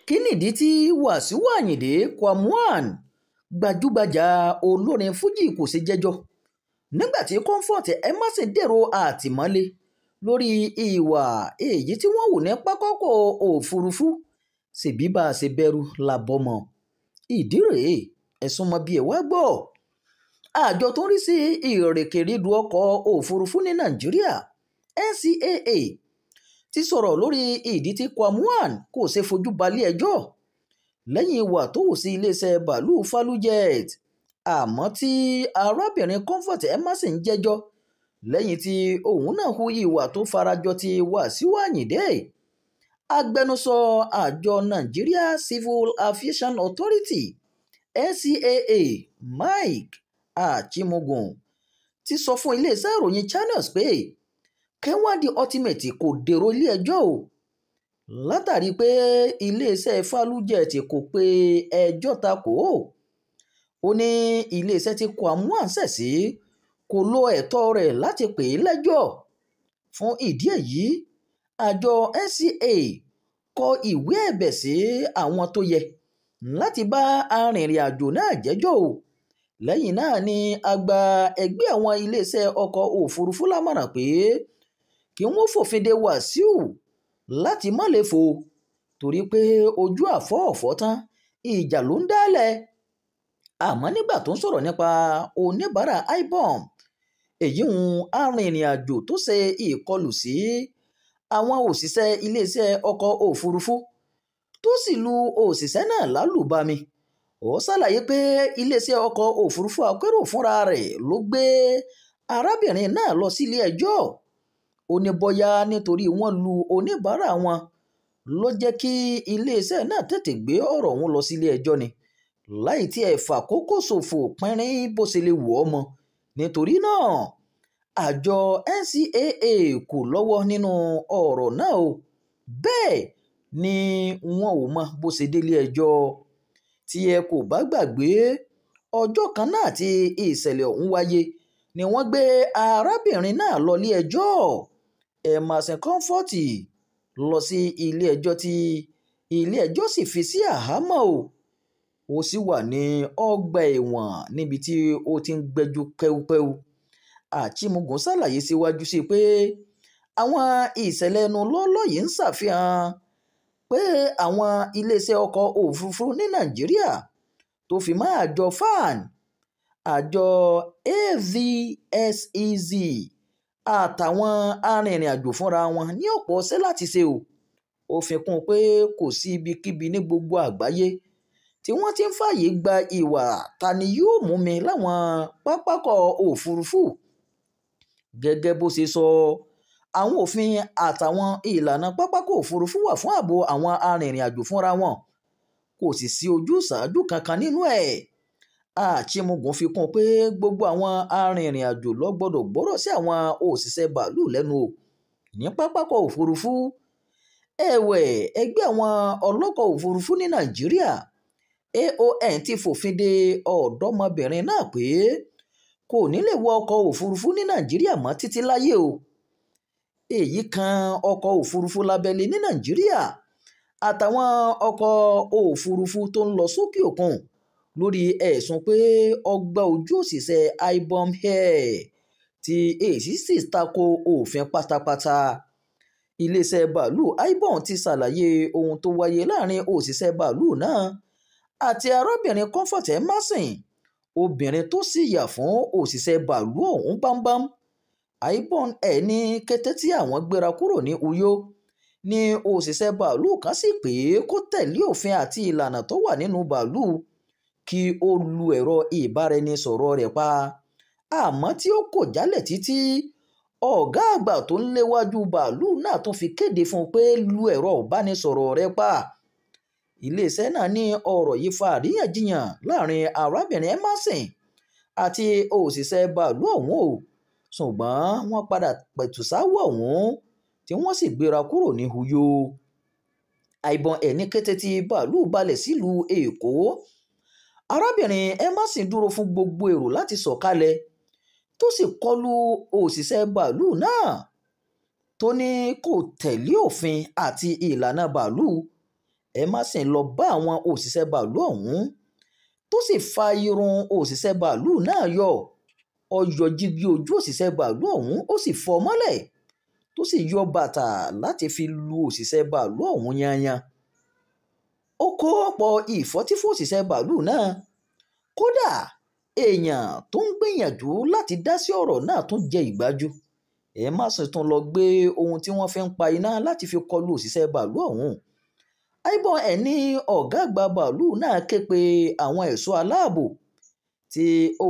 Kí nìdí tí Wàsíù Àyìndé Kwam 1, gbajúgbajà olórin Fuji, kò ṣe jẹ́jọ́ nígbà tí Comfort Emmanson dèrò àtìmọ́lé lórí ìwà èyí tí wọ́n hù ní pápákọ̀ òfurufú? Ṣebí bá a ṣe bẹ̀rù la bọ́mọ. Ìdí rèé, ẹ súnmọ́ bí ẹ wá gbọ́. Àjọ tó ń rí sí ìrìnkèrindò ọkọ̀ òfurufú ní Nàìjíríà, NCAA, ti sọ̀rọ̀ lórí ìdí tí Kwam 1 kò ṣe fojú balẹ̀-ẹjọ́ lẹ́yìn ìwà tó hù sí iléeṣẹ́ bàálù ValueJet, àmọ́ tí arábìnrin Comfort Emmanson ń jẹ́jọ́ lẹ́yìn tí òun náà hu ìwà tó farajọ ti Wàsíù Àyìndé. Agbẹnusọ àjọ Nigeria Civil Aviation Authority, NCAA, Mike Achimugu, ti sọ fún iléeṣẹ́ ìròyìn Channels pé K1 De Ultimate kò dèrò ilé-ẹjọ́ o, látàrí pé iléeṣẹ́ ValueJet kò pe ẹjọ́ takò ó. Ó ní iléeṣẹ́ tí Kwam 1 ṣẹ̀ sí kò lo ẹ̀tọ́ rẹ̀ láti pè é lẹ́jọ́. Fún ìdí èyí, àjọ NCAA kọ ìwé ẹ̀bẹ̀ sí àwọn tó yẹ láti bá arìnrìn-àjò náà jẹ́jọ́ o. Lẹ́yìn náà ni a gba ẹgbẹ́ àwọn iléeṣẹ́ ọkọ̀ òfurufú lámọ̀ràn pé kí wọ́n fòfin de Wàsíù láti má lè fò, torí pé ojú àfọ̀ tán, ìjà ló ń dálẹ̀. Àmọ́ nígbà tó ń sọ̀rọ̀ nípa oníbàárà Ibom, èyí ń arìnrìn-àjò tó ṣe ìkọlù sí àwọn òṣìṣẹ́ iléeṣẹ́ ọkọ̀ òfurufú tó sì lu òṣìṣẹ́ náà lálùbami, ó ṣàlàyé pé iléeṣẹ́ ọkọ̀ òfurufú akérò fúnra rẹ̀ ló gbé arábìnrin náà lọ sílé ẹjọ́. Ó ní bóyá nítorí wọ́n lu oníbàárà wọn ló jẹ́ kí iléeṣẹ́ náà tètè gbé ọ̀rọ̀ ọ̀hún lọ sílé ẹjọ́ ni, láì tiẹ̀ fàkókò ṣòfò pínrín bó ṣe lè wù ọ́ mọ́. Nítorí náà, àjọ NCAA kò lọ́wọ́ nínú ọ̀rọ̀ náà o, bẹ́ẹ̀ ni wọn ò mọ bó ṣe délé ẹjọ́. Tí ẹ kò bá gbàgbé, ọjọ́ kan náà tí ìṣẹ̀lẹ̀ ọ̀hún wáyé ni wọ́n gbé arábìnrin náà lọ ilé-ẹjọ́. Emmanson Comfort lọ sí ilé-ẹjọ́ tí ilé-ẹjọ́ sì fi sí àhámọ́ o. Ó sì wà ní ọgbà ẹ̀wọ̀n níbi tí ó ti ń gbẹ́jọ́ kẹ́úkẹ́ú. Achimugu ṣàlàyé síwájú sí i pé àwọn ìṣẹ̀lẹ̀ ẹnu lọ́ọ́lọ́ yìí ń ṣàfihàn pé àwọn iléeṣẹ́ ọkọ̀ òfurufú ní Nàìjíríà tó fi mọ́ àjọ FAAN, àjọ AVSEZ àtàwọn arìnrìn-àjò fúnra wọn ní ọ̀pọ̀ iṣẹ́ láti ṣe o. Ó fi kún un pé kò sí ibikíbi ní gbogbo àgbáyé tí wọ́n ti ń fààyè gba ìwà ta-ni-yóò-mú-mi láwọn pápákọ̀ òfurufú. Gẹ́gẹ́ bó ṣe sọ, àwọn òfin àtàwọn ìlànà pápákọ̀ òfurufú wà fún ààbò àwọn arìnrìn-àjò fúnra wọn, kò sì sí ojúsàájú kankan nínú ẹ̀. Achimugu fi kún un pé gbogbo àwọn arìnrìn-àjò ló gbọdọ̀ gbọ́rọ̀ sí àwọn òṣìṣẹ́ bàálù lẹ́nu o ní pápákọ̀ òfurufú. Ẹ̀wẹ̀, ẹgbẹ́ àwọn ọlọ́kọ̀ òfurufú ní Nàìjíríà, AON, ti fòfin de ọ̀dọ́mọbìnrin náà pé kò ní lè wọ ọkọ̀ òfurufú ní Nàìjíríà mọ́ títí láyé o. Èyí kan ọkọ̀ òfurufú lábẹ́lé ní Nàìjíríà àtàwọn ọkọ̀ òfurufú tó ń lọ sókè òkun lórí ẹ̀sùn pé ó gbá ojú òṣìṣẹ́ Ibom Air, tí èyí sì tako òfin pátápátá. Iléeṣẹ́ bàálù Ibom ti ṣàlàyé ohun tó wáyé láàrin òṣìṣẹ́ bàálù náà àti arábìnrin Comfort Emmanson, obìnrin tó sì yà fún òṣìṣẹ́ bàálù ọ̀hún bámbám. Ibom Air ní kété tí àwọn gbéra kúrò ní Uyo ní òṣìṣẹ́ bàálù kan sì pé kó tẹ̀lé òfin àti ìlànà tó wà nínú bàálù kí ó lu ẹ̀rọ ìbáraẹnisọ̀rọ̀ rẹ̀ pa. Àmọ́ tí ó kọ̀ jálẹ̀ títí, ọ̀gá àgbà tó ń léwájú bàálù náà tún fi kéde fún un pé lu ẹ̀rọ ìbánisọ̀rọ̀ rẹ̀ pa. Iléeṣẹ́ náà ní ọ̀rọ̀ yìí fa àríyànjiyàn láàrin arábìnrin Emmanson àti òṣìṣẹ́ bàálù ọ̀hún o, ṣùgbọ́n wọ́n padà pẹ̀tù sááwọ̀ ọ̀hún tí wọ́n sì gbéra kúrò ní Uyo. Ibom Air ní kété tí bàálù balẹ̀ sílùú Èkó, arábìnrin Emmanson dúró fún gbogbo èrò láti sọ̀kalẹ̀ tó sì kọlu òṣìṣẹ́ bàálù náà tó ní kò tẹ̀lé òfin àti ìlànà bàálù. Emmerson lọ bá àwọn òṣìṣẹ́ bàálù ọ̀hún tó sì fa irun òṣìṣẹ́ bàálù náà yọ. Ó yọ jígí ojú òṣìṣẹ́ bàálù ọ̀hún, ó sì fọ́ mọ́lẹ̀, tó sì yọ bàtà láti fi lu òṣìṣẹ́ bàálù ọ̀hún yanyan. Ó kó ọ̀pọ̀ ìfọ́tí fún òṣìṣẹ́ bàálù náà. Kódà èèyàn tó ń gbìyànjú láti dá sí ọ̀rọ̀ náà tún jẹ ìgbájú. Emmerson tún lọ gbé ohun tí wọ́n fi ń pa iná láti fi kọlu òṣìṣẹ́ bàálù ọ̀hún. Aibon ẹ̀ ní ọ̀gá àgbà bàálù náà ké pe àwọn ẹ̀ṣọ́ aláàbò tí ó